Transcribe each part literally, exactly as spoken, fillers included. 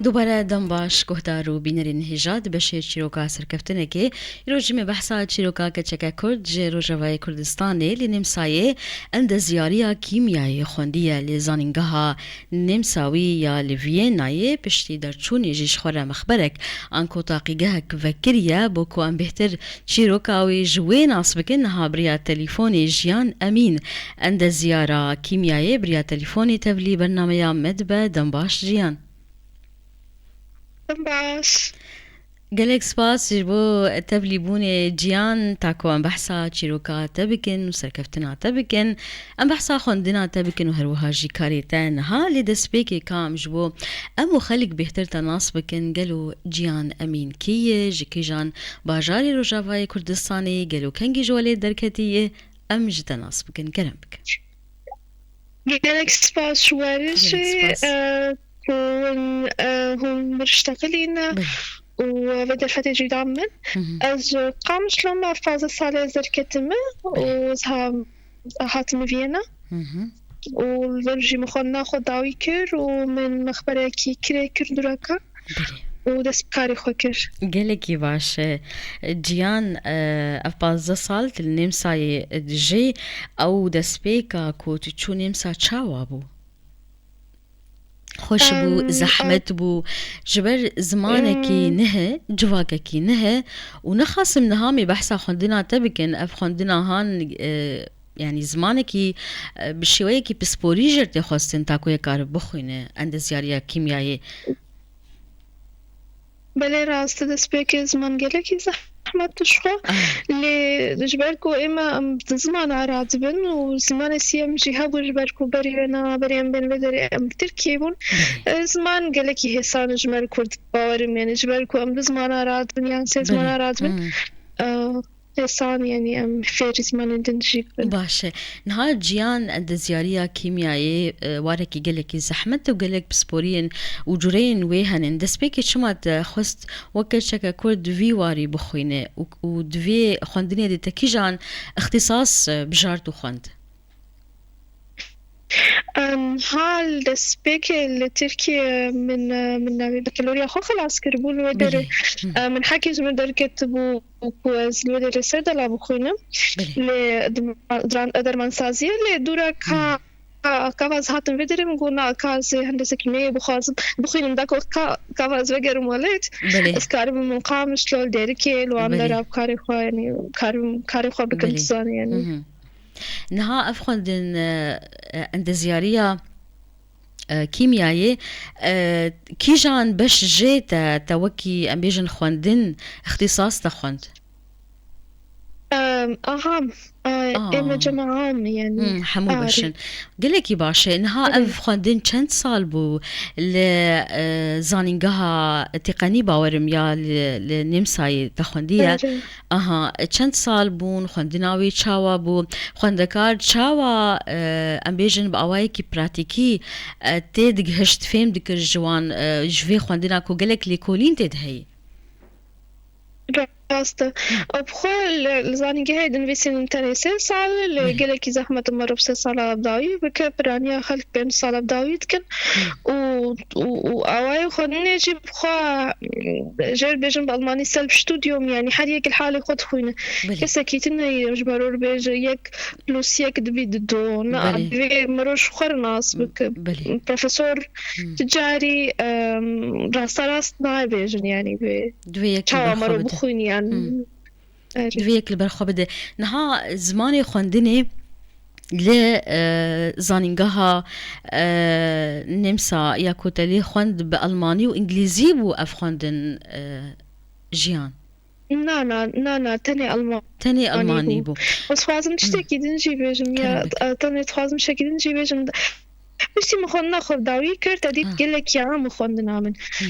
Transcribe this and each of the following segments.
Dubare dem baş, guhdar û bînerên hêja di beşê çîroka serkeftinekê. Îro jî me behsa çîroka keçeke Kurd ji Rojavayê Kurdistanê li Nêmsayê endezyariya kîmyayê xwendiye li zanîngeha Nêmsawî ya li Vîyenayê. Piştî derçûnê jî ji xwe re mexberek an ku taqîgehek vekiriye bo ku em bêhtir çîroka wê ji wê nas bikin. Niha bi riya telîfonê Jiyan Emîn, endezyara kîmyayê, bi riya telîfonê tevlî bernameya me dibe. Dem baş Jiyan. Dem baş. Gelek spas ji bo tevlîbûnê Ciyan, ta ku em behsa çîroka te bikin û serkeftina te bikin. Em behsa xwendina te bikin û her wiha jî karê te. Niha lê destpêkê ka em ji bo em û xelk bêhtir te nas bikin, gelo Ciyan Emîn kî ye, ji kîjan bajarê Rojavayê Kurdistanê, gelo kengî ji welêt derketî ye? Em ji te nas bikin, kerem bikin. Gelek spas ji we re jî, e, ku hûn, e, hûn min ji te qilîne û vê derfetê jî dan min. Ez ji Qamişlo me, ev pazdeh sal e ez derketime û ez ha-, hatime Viyana û li vir jî min xwendina xwe dawî kir û min mexberekî kirê kir duraka û dest bi karê xwe kir. Gelekî baş e. Ciyan, e, ev pazdeh sal tu li Nêmsayê dijî. Ew destpêka ku tu çû Nêmsa çawa bû? Xweş bû, Em, zehmet bû? Ji ber zimanekî em, nihe, civakekî nihe û nexasim niha me behsa xwendina te bikin. Ev xwendina han, e, yanî zimanekî, e, bi şêweyekî pisporî jê re tê xwestin ta ku yek karibe bixwîne endezyariya kîmyayê. Belê rast e, destpêkê ziman gelekî zehmet e ji xwe. Ah. Lê ji ber ku ême em di zimana radibin û zimanê siyem jî hebû, ji ber ku berî wê na berî em bên vê derê em bi tirkî bûn. Belê. E, ziman gelekî hêsan e ji me re Kurd, bawerim, yanî ji ber ku em du zimana radibin yan sê Belê. zimana radibin. Hmm. E, Hêsan, yanî em fêrî zimanên din jî bibin. Baş e. Niha Ciyan, endezyariya kîmyayê, e, warekî gelekî zehmet û gelek pisporiyên û cureyên wê henin. Destpêkê çima te xwest wek keçeke Kurd vî warî bixwîne û, û di vê xwendinê de te kîjan îxtîsas, e, bijart û xwend? Em, ha li destpêkê li Tirkiyê min, min navê bakaloriya xwe xilas kiribû li wê derê. Belê. Hı. Em, min hekî ji min derketibû ku ez li wê derê serdala bixwînim. Belê. Lê di ma-, dran-, dermansaziyê lê dûra ka, Hı. ka, ka ez hatim vê derê min got na ka ez ê hendese kîmyayê bixwazim, bixwînim da ku ka, ka ez vegerim welêt. Belê. Ez karibim min Qamişlo, li Dêrikê, li wan Belê. dera bi karê xwe, yanî karibim karê xwe bikim Belê. tu zanî yanî. Hı hı. Niha ev xwendin, e, e, endezyariya, e, kîmyayê, e, kîjan beş jê te, te wekî, em bêjin, xwendin, îxtîsas te xwend? Em, aha, e, Aa. ême cema am, yanî. Hmm, hemû Arê. beş in. Gelekî baş e. Niha Belê. ev xwendin çend sal bû li, e, zanîngeha Tîqenî, bawerim, ya li, li Nêmsayê te xwendiye? Belê. Aha, çend sal bûn, xwendina wê çawa bû? Xwendekar çawa, e, em bêjin, bi awayekî pratîkî, e, tê digihişt, fêm dikir ji wan, e, ji vê xwendina ku gelek lêkolîn tê de heye? Rast e. Hı. Ew bi xwe li, li zanîngehê dinivîsînin tenê sê sal, lê Belê. gelekî zehmet e, mirov sê sala bi dawî bike, piraniya xelk pênc sala bi dawî dikin. Hı. Û û, û awayê xwendinê jî bi xwe, jê re bêjin bi almanî Selbststudium, yanî her yek li halê xwe dixwîne. Belê. Kesekî tune ye ji mero re bêje yek plus yek dibî dido. Na, Belê. divê mero ji xwe re nas Hı, bike. belê. Profesor Hı. ti carî, em, rasta rast nayê bêjin, yanî vê Divê yek li çawa ber xwe mero bide. bixwîne, yanî. Hı. Erê. Divê yek li ber xwe bide. Niha zimanê xwendinê li, e, zanîngeha, e, Nêmsa ya ku te lê xwend bi almanî û îngilîzî bû ev xwendin, e, Jiyan? Na, na, na, na, tenê almanî Tenê almanî bû. bû. Ez dixwazim Hı. tiştekî din jî bêjim, ya, Kerem bike. e, tenê dixwazim tiştekî din jî bêjim. Piştî min xwendina xwe bi dawî kir, te dît Ha. gelekî am e xwendina min. Hı.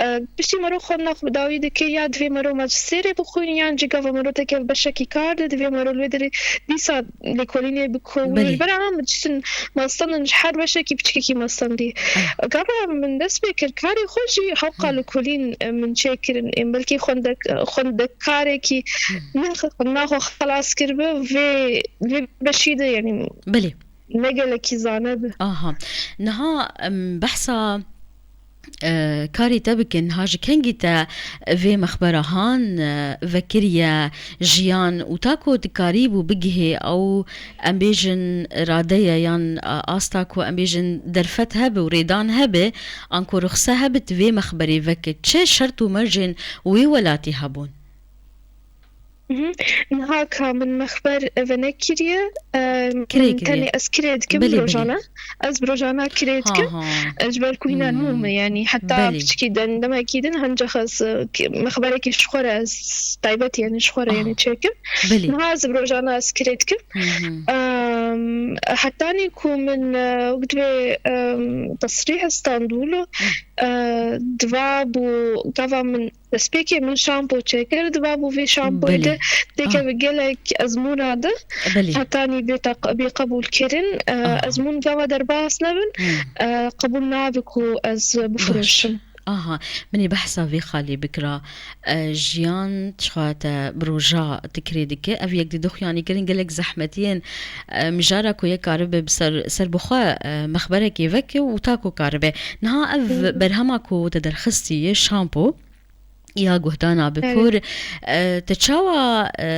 E, piştî mero xwendina xwe bi dawî dike, ya divê mero majistêrê bixwîne, yan jî gava mero teke beşekî kar de, divê mero li wê derê dîsa lêkolînê bike. Belê. Ji ber a min diçin mastandin, ji her beşekî piçikekî mastandî. Ah. Gava min dest pê kir karê xwe jî hewqa Hı. lêkolîn, e, min çêkirin. Ê, belkî xwendek-, xwendekarekî Hı. ne xwendina xwe xelas kiribe, vê, vê beşî de, yanî Belê. ne gelekî zane be. Aha. Niha, em, behsa e, karê te bikin. Ha ji kengî te vê mexbera han, e, vekiriye jiyan û ta ku dikarîbû bigihê ew, em bêjin, radeye yan, e, asta ku em bêjin derfet hebe û rêdan hebe, anku ruxse hebe tu vê mexberê veke, çi şert û mercên wê welatî hebûn? Mhm. Niha ka min mexber venekiriye, e, Kirê min kiriye. Tenê ez kirê dikim Belê, bi belê. Rojana. Ez bi rojana kirê Ha, dikim. Ha. E, ji ber ku hîna Hmm. nû me, yanî heta Belê. Piçikî den demekî din, henca xwe ez, e, ki-, mexberekî ji xwe re ez taybet, yanî ji xwe re, Ah. Yanî çêkim. Belê. Niha ez bi rojana ez kirê dikim. Hı hı. Em, hetanî ku min, e, wek divê, em, tesrîh Stendulo, Hı. e, diva bû gava min Destpêkê min şampo çêkir, diva bû vê şampoyê Belê. De têkeve Ah. Gelek ezmûna de Belê. Hetanî bê teq-, bê qebûlkirin. E, Aha. Ezmûn gava derbas nebin, Hmm. e, qebûl nabe ku ez Baş. Bifiroşim. Aha, min ê behsa vê xalê bikira. E, jiyan çiqa te bi roja tikirê dike. Ev yek di du xuyanî kirin gelek zehmetiyên, e, mijara ku yek karibe bi ser, ser bi xwe, e, mexberekê veke û ta ku karibe. Niha ev Hı hı. Berhema ku te derxistî yê şampo, ya guhdana bi Evet. Kur, e, te çawa, e,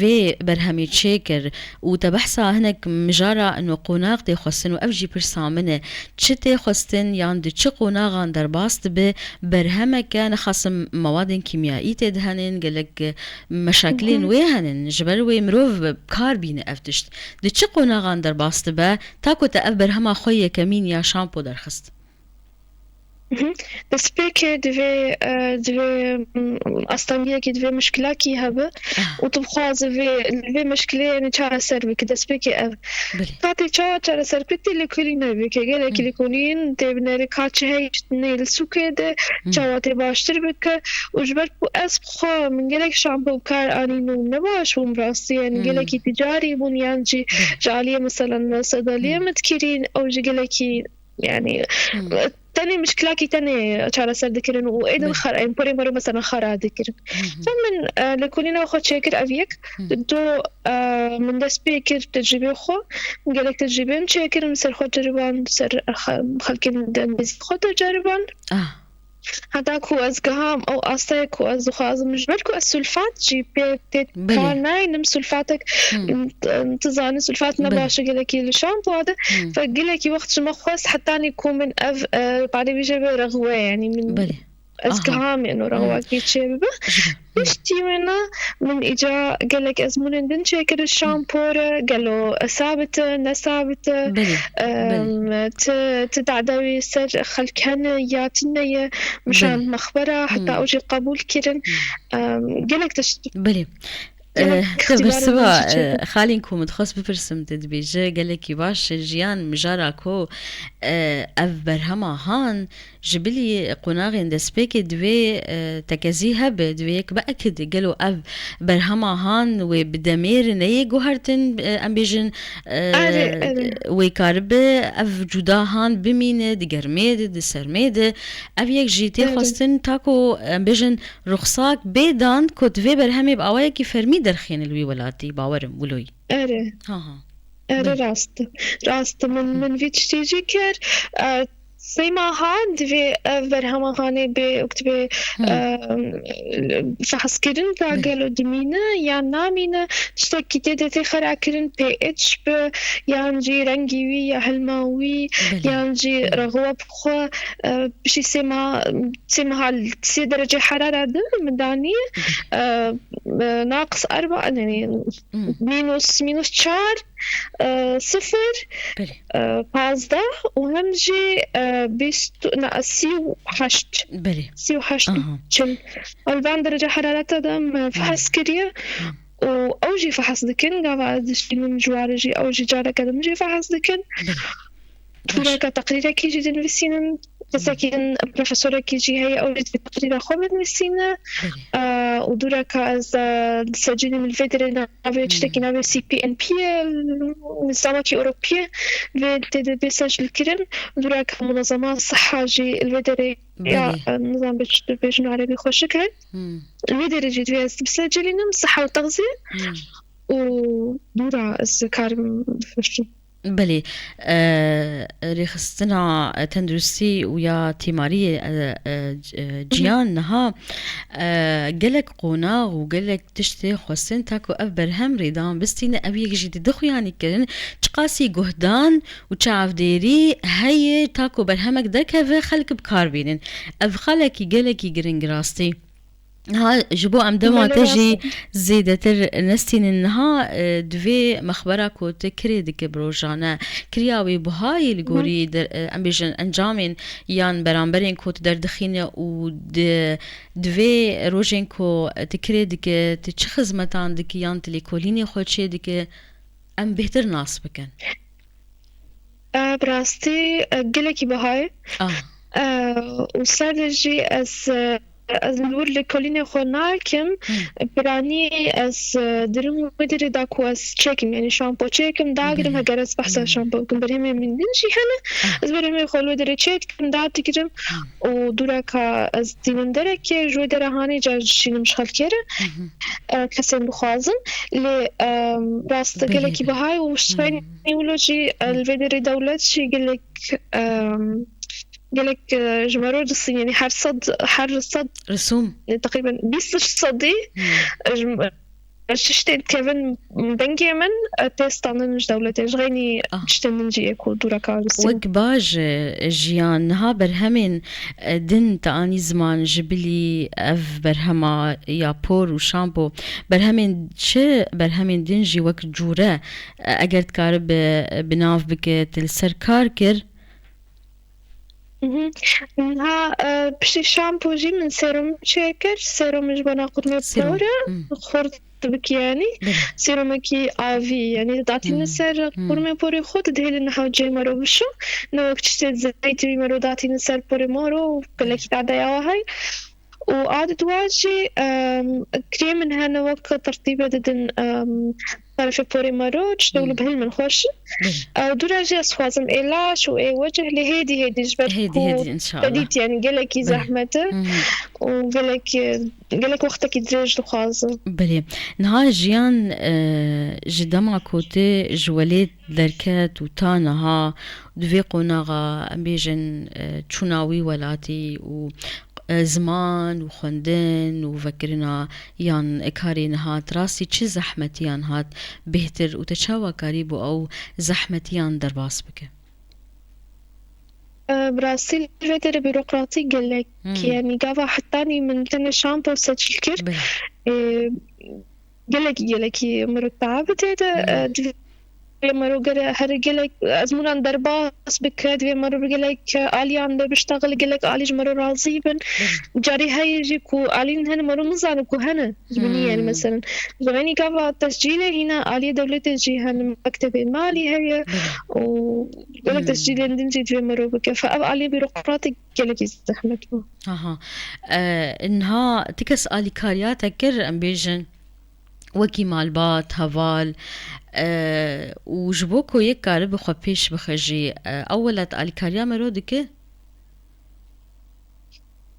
vê berhemê çêkir û te behsa hinek mijara ino qonax tê xwestin û ev jî pirsa min e, çi tê xwestin yan di çi qonaxan derbas dibe berhemeke, nexasim mewadên kîmyayî tê de henin, gelek, e, meşakilên Hı hı. Wê henin, ji ber wê mirov bi kar bîne ev tişt. Di çi qonaxan derbas dibe, ta ku te ev berhema xwe yekemîn ya şampo derxist? Mhm. Destpêkê divê, e, divê, mm, astengiyekî, divê mişkilekî hebe Ah. Û tu bixwaze vê, vê mişkilê, yanî çareser bike. Destpêkê ev. Bilê. Ka tê çawa çareser bike, tê lêkolîn bike. Gelekî Hmm. Lêkolîn tê binêre ka çi heye, çi tune li sûkê de, Hmm. Çawa tê baştir bike. Û ji ber ku ez bi xwe min gelek şampo bi kar anîn û ne baş bûn bi rastî, yanî Hmm. Gelekî ticarî bûn, yan jî Bilê. Ji aliyê, meselen, sedaliyê Hmm. min dikirîn, ew jî gelekî Yani, Hmm. Tenê mişkilakî tenê çareser dikirin û êdin Belê. Xera, em porê mero mesela xera dikirin. Hı hı. Fa min, e, lêkolîna xwe çêkir ev yek. Hı. Do, e, min dest pê kir tecrîbê xwe. Gelek tecrîbê min çêkirin, ser xwe ceriban, ser xe-, xelkên de nêzîk xwe de ceriban. Ah. Heta ku ez giham ew astayê ku ez dixwazim, ji ber ku ez sulfat jî pê tê Belê. Kar naynim, sulfatek, Hmm. Em, em, tu zanî sulfat ne Belê. Baş e gelekî li şampoa de. Hmm. Ve gelekî wext ji me xwest hetanî ku min ev, e, parê vî jê be rexwe, yanî min Belê. Ez Aha. Gihamê no Hmm. Rexwakî çê bibe. Ji be. Hmm. Piştî wêna min îca gelek ezmûnên din çêkir şampo re, gelo sabit e, ne sabit e, Belê, em, belê. Ti, ti dadewê ser xelk hene ya tune ye, mişand Belê. Mexbera, heta Hmm. ew jî qebûl kirin. Hmm. Em, gelek tişt. Belê. Gelek Eh, te ixtîbarên bersiva, min jî çêkir. Eh, xalên ku min dixwest bipirsim, te dibêje, gelekî baş e, jiyan mijara ku, eh, ev berhema han, ji bilî qonaxên destpêkê divê, eh, tekezî hebe, divê yek biekide, gelo ev berhema han wê bi demêr neyê guhertin, eh, em bêjin, eh, Erê, erê. Wê karibe ev cuda han bimîne, di germê de, di sermê de. Ev yek jî tê Erê. Xwestin ta ku, em bêjin, ruxsak bê dan ku divê berhemê bi awayekî fermî derxîne li wî welatî, bawer im, wilo ye. Erê. Ha, ha. Erê, Belê. Rast e. Rast e. Min, Hı. Min vî tiştî jî kir. E, sê mehan divê ev berhema hanê bê, wek divê, Hı. E, fehs kirin ka Belê. Gelo dimîne yan namîne. Tiştekî tê de tê xera kirin, pH bi, yan jî rengî wî ya hilma wî, Belê. Yan jî Hı. Rexwe bi xwe, e, piştî sê meha, sê meha li sê derecê herara de min daniye, Belê. E, e, naqis erba, yani, Hmm. Mînus, mînus çar, e, sifir, Belê. E, pazdeh û hem jî, e, bîst, na, sî û heşt. Belê. Sî û heşt Aha. çil. Li van derece herareta de me Hmm. Fehs kiriye. Hmm. Û ew jî fehs dikin, gava ez dişînim ji warê jî, ew jî careke din jî fehs dikin. Belê. Baş. Dûreka teqrîrekî jî dinivîsînim. Kesekî din, profesorekî jî heye, ew jî teqrîra xwe binivîsîne. Belê. Û dûreka ez, e, disecînim li vê derê navê Hmm. Tiştekî navê C P N P ye, nizamekî Ewropî ye. Vê tê de bê secilkirin. Dûreka Munezema Siha jî li vê derê ya, Belê. E, nizam bê çi dibêjin erebî xweşik e. Hmm. Li vê derê jî divê ez bisecilînim, Siha û Texziye. Hmm. Û dûra ez karim bifirşim. Belê, e, rêxistina tenduristî û ya tîmariyê, e, e, c-, e, Hı hı. Ciyan niha, e, gelek qonax û gelek tiştê xwestin ta ku ev berhem rêdan bistîne, ev yek jî dide xuyanî kirin, çiqasî guhdan û çavdêrî heye ta ku berhemek derkeve, xelk bi kar bînin. Ev xalekî gelekî giring rastî. Ha, ji bo em dema Belê te jî rast e. Zêdetir nestînin niha, e, divê mexbera ku tu kirê dike bi rojane, kiriya wê buhayê li Hı hı. gorî der-, e, em bêjin encamên yan beramberên ku tu derdixîne û di, divê rojên ku tu kirê dike, tu çi xizmetan dike yan tu lêkolînê xwe çê dike, em bêhtir nas bikin. E, bi rastî, e, gelekî biha ye. Ah. E, û ser de jî ez, e, ez li wir lêkolînê xwe nakim. Hmm. Piranî ez, e, dirim wê derê da ku ez çêkim, yanî şampo çêkim, dagirim, Hmm. heger ez behsa Hmm. şampo bikim. Berhemê min din jî hene. Ah. Ez berhemê xwe li wê derê çêdikim, dadigirim. Hmm. Û dûreka ez dînim derekê, ji wê dere hanê car dişînim ji xelkê re. Hmm. E, kesên bixwazin. Lê, e, rast Belê, gelekî belê. Biha ye û Hmm. şeynî wilo jî, e, Hmm. li vê derê dewlet jî gelek, e, gelek, e, ji me re distîn, yanî her sed, her sed, Risûm. e, teqrîben bîst sedî, Hmm. e, ji, e, tiştên kevin dengê min, e, tê standin ji dewletê. Ji xeynî Ah. tiştên din jî yê ku dûreka distîn. Wek baş, e, jiyan, niha berhemên, e, din te anî ziman ji bilî ev berhema ya por û şampo. Berhemên çi, berhemên din jî wek cûre, e, eger dikare bi, bi nav bike, te li ser kar kir? Mhm. Niha, e, piştî şampo jî min serum çêkir. Serum ji bona qurmê Serum. Por e. Hmm. Xurt dibik yanî. Belê. Serumekî avî, yanî datîne Hmm. ser Hmm. qurmê porê xwe, didihêlin niha cê mero bişo. Ne wek tiştê zeytî wî mero datîne ser porê mero û gelekî tadeya wa hey. Û a di dua jî, em, krêmin hene wek tertîbe didin, em, tarifê porê mero, tiştê Hmm. wilo bihil min xweş. Belê. Ew dûra jî ez xwazim ê laş û ê wecih lê hêdî hêdî ji ber Hêdî ku hêdî, înşallah. Te dît, yanî gelekî Belê. Zehmet e Hı hı. Û gelek, gelek wextekî dirêj dixwaze. Belê. Niha jiyan, e, ji dema ku tu ji welêt derket û ta niha di vê qonaxa, em bêjin, e, çûna wî welatî û, e, ziman û xwendin û vekirina yan karê niha, rastî çi zehmetiyan hat bêhtir û te çawa karîbû ew zehmetiyan derbas bike? E, bi rastî li vê derê bîrokratî gelek, Hmm. yanî gava hetanî min tenê şampo seçîl kir. Belê. E, gelekî, gelekî miro teab tê de, Hmm. e, divê miro gere her gelek ezmûnan derbas bike, divê miro bi gelek aliyan de biştexil, gelek alî ji miro razî bin. Belê. Carî heye jî ku alîn hene miro nizanin ku hene. Ji binî, yanî Hmm. mesela. Ji xeynî gava tescîlê hîna aliyê dewletê jî hene, mektebê malî heye Belê. Û gelek Hmm. tescîlên din jî divê miro bike. Fe ev aliyê bîrokratîk gelekî zehmet bû. Aha. E, niha ti kes alîkariya te kir, em bêjin, wekî malbat, heval, e, û ji bo ku yek karibe xwe pêş bixe jî, e, ew welat alîkariya mero dike?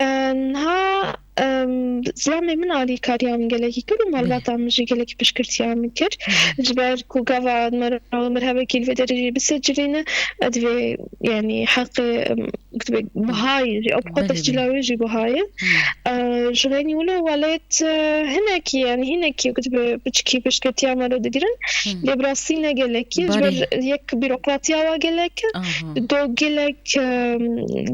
E, niha, em, zilamê min alîkariya min gelekî kir û Belê. Malbata min jî gelekî piştgirtiya min kir. Hı hı. Ji ber ku gava mero merhevekî li vê derê jî bisecilîne, e, divê, yanî heqê, em, divê bihayê jî, ew bi xwe Belê, tescîla belê. Wê jî bihayê. Hı. E, ji xeynî wilo welêt, e, hinekî, yanî hinekî ku divê piçikî piştgirtiya mero digirin. Hı. Lê bi rastî ne gelekî, ji Barê. Ber yek bîrokratiya wa gelek e. Aha. Do gelek, em,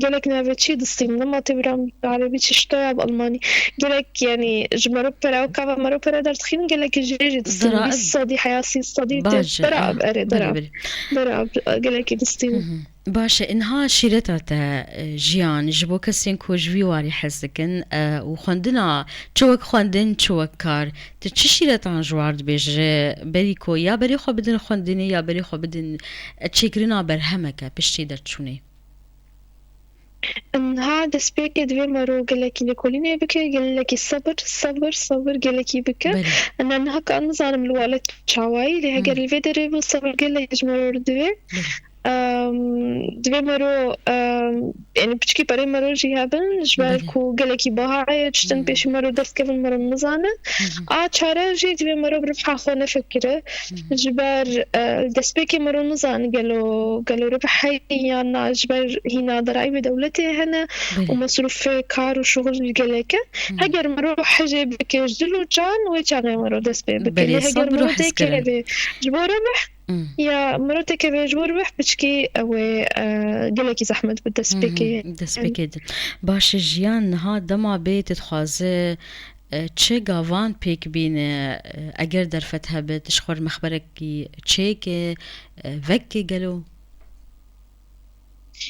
gelek navê çi distîn, nema tê bira bi erebî çi ştoya bi almanî. Gelek, yanî, ji mero pere, ew kava mero pere derdixînin, gelek jê jî distîn. Dara Bîst sedî, heya sî sedî tê. Baş e, bera ah, ab, erê, bera berê, ab. Berê. Bera ab, gelekî distîn. Hı hı. Baş e, inha şîreta te, e, jiyan, ji bo kesên ku ji vî warî hez dikin, e, û xwendina, çi wek xwendin, çi wek kar, tu çi şîretan ji war dibêjî, berî ku ya berê xwe bidin xwendinê, ya berê xwe bidin, e, çêkirina berhemeke piştî derçûnê? Niha destpêkê divê mero gelekî lêkolînê bike, gelekî sebir, sebir, sebir gelekî bike. Belê. Ena niha ka nizanim li welat çawayî, lê heger Hmm. li vê derê bû sebir gelek ji mero re divê. Belê. Em, divê mero, em, yani piçkî perê mero jî hebin, ji ber Belê. ku gelekî baha ye, tiştin Hı. pêşî mero dest kevin mero nizane. Hı hı. A çare jî divê mero bi rifha xwe nefikire. Hı hı. Ji ber, e, destpêkê mero nizane gelo, gelo ribh heye yan na, ji ber hîna derayî bi dewletê hene Belê. û mesrûfê kar û şuxul jî gelek e. Hı. Heger mero hejê bike ji dil û can, wê çaxê mero dest pê bike. Belê, Lê heger sabir û mero hezkirin. têkeve ji bo ribh, Hmm. Ya, miro têkeve ji bo ribh piçkî ew ê, e, gelekî zehmet bi destpêkê. Hmm, destpêkê din. Baş e, Jiyan, niha dema bê tu dixwaze, e, çi gavan pêk bîne, e, eger derfet hebe, tu ji xwe re mexberekî çêke, e, veke gelo?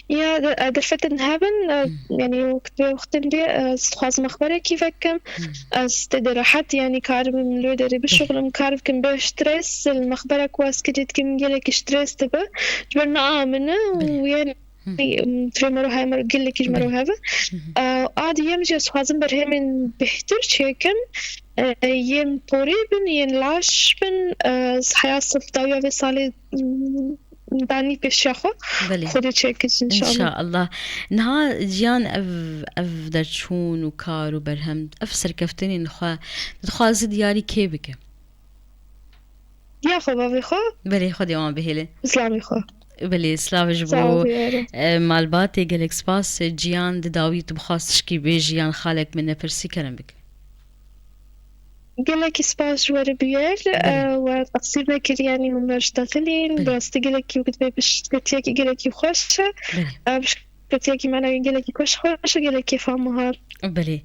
Ya, de-, e, derfetin hebin, e, Hmm. yani, wek vê wextin bê, e, ez dixwazim mexberekî vekim. Hmm. Ez tê de rehet, yani, karim li wê derê Belê. bişuxulim, kar bikim bê stres, li mexbera ku ez kirî dikim gelekî stres dibe. Ji ber me a min e û Belê. yani, Hmm. em, divê mero heye mero gelekî ji mero Belê. heve. Hmm. E, a diyem jî ez dixwazim berhemên bêhtir çêkim. E, yên porê bin, yên laş bin. E, ez heya sif dawiya vê salê, m, danî pêşiya xwe. Belê. Xwedê çêkir, înşallah. Înşallah. Niha Jiyan, ev, ev derçûn û kar û berhem, ev serkeftinên xwe dixwaze diyarî kê bike? Ya xwe, bavê xwe. Belê, Xwedê wan bihêle. Zilamê xwe. Belê, silav ji Sağ bo, ol, yavrum. e, malbatê, gelek spas. Jiyan, di dawî tu bixwast tişkî bêjî yan xalek min nepirsî, kerem bike. Gelekî spas ji we re bûyer, Belê. e, we teqsîr nekir, yanî hûn me ji daxilîn. Belê. Bi rastî gelekî wekî piştgotiyekî gelekî xweş e. Belê. E, piştgotiyekî manewî gelekî xweş, xweş û gelekî kêfa me hat. Belê.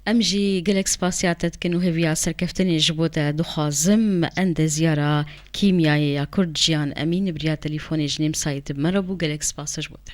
Em jî gelek spasiya te dikin û hêviya serkeftinê ji bo te dixwazim. Endezyara kîmyayê ya Kurd Jiyan Emîn bi riya telefonê ji Nêmsayê di me re bû. Gelek spas ji bo te.